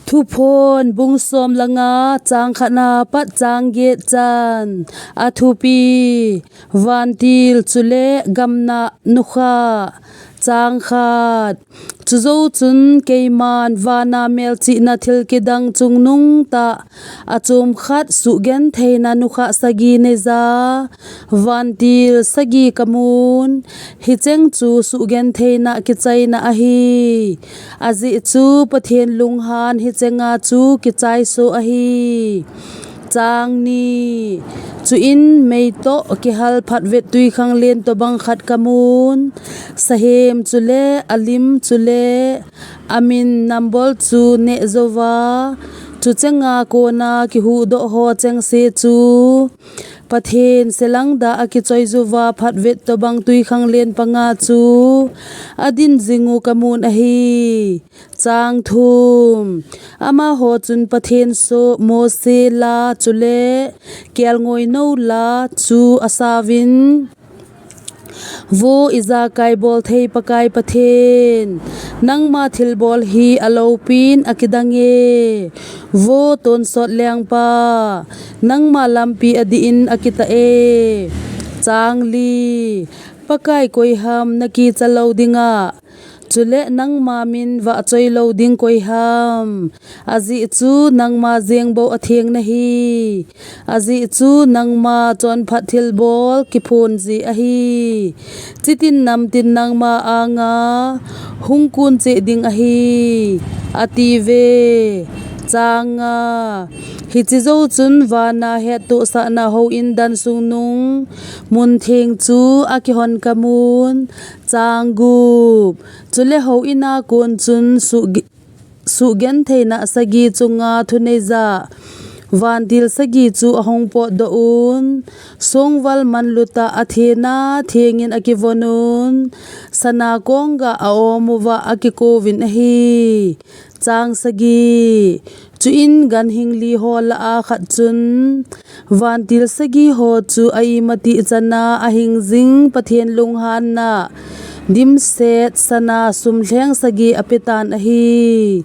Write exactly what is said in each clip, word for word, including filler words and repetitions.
Thuphon bung som le nga, chang khatna pat chang get chan. A thupi: Vantil chule gamna nukhah. Chang khat. Chujoh chun keiman vana melchihna thil kidang chungnung tah a chom khat suhgentheina nukhah sagi neija vantil sagi kamun. Hicheng chu suhgentheina kichaina ahi. Ajeh chu Pathen lunghan hichenga chu kichaisoh ahi. Chang ni. Chuin meitoh kihal phatvet twikhanglen tobang khat kamun. Sahem chule alim chule amin nambol chu nehjouva, chuchenga kona kihuhdoh ho chengse chu Pathen selangda akichoijuva phatvet tobang twikhanglen panga chu adin jingu kamun ahi. Chang thum. Amaho chun Pathen soh Mose la chule kelngoi nou la chu asauvin, Vo ijakai bolthei Pakai Pathen, nangma thilbol hi aloupin akidange. Vo tonsot lengpa, nangma lampi adih in akitah e. Chang li. Pakai, koiham nakicha lou dinga, chule nangma min vahchoi lou ding koiham? Ajeh chu nangma jengbou atheng nahi. Ajeh chu nangma chonphat thilbol kiphon ji ahi. Chitin namtin nangma anga hung kun cheh ding ahi, atiuve. Chang nga. Hiche jou chun vana hettohsahna houin dan sungnung muntheng chu akihon kamun. Chang gup. Chule houin a kon chun suh, suhgentheina sagi chunga thuneija vantil sagi chu ahung potdoh un. Songval manlutah athena thengin akivon un. Sana kongah aom uva akikouvin ahi. Chang sagi. Chuin ganhing li ho lah a khat chun vantil sagi ho chu a imatih chana ahing jing Pathen lunghanna dimset sana sum lheng sagi apetan ahi.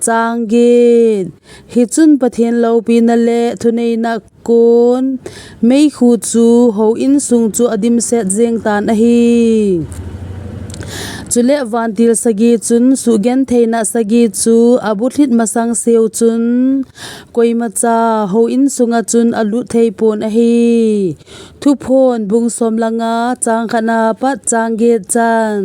Chang get. Hichun Pathen loupina le thuneina kon meikhu chu houin sung chu adimset jeng tan ahi. Chule vantil sagi chun suhgentheina sagi chu abulhit masang seu chun koimacha houin sunga chun alut thei pon ahi. Thuphon bung som le nga, chang khatna pat chang get chan.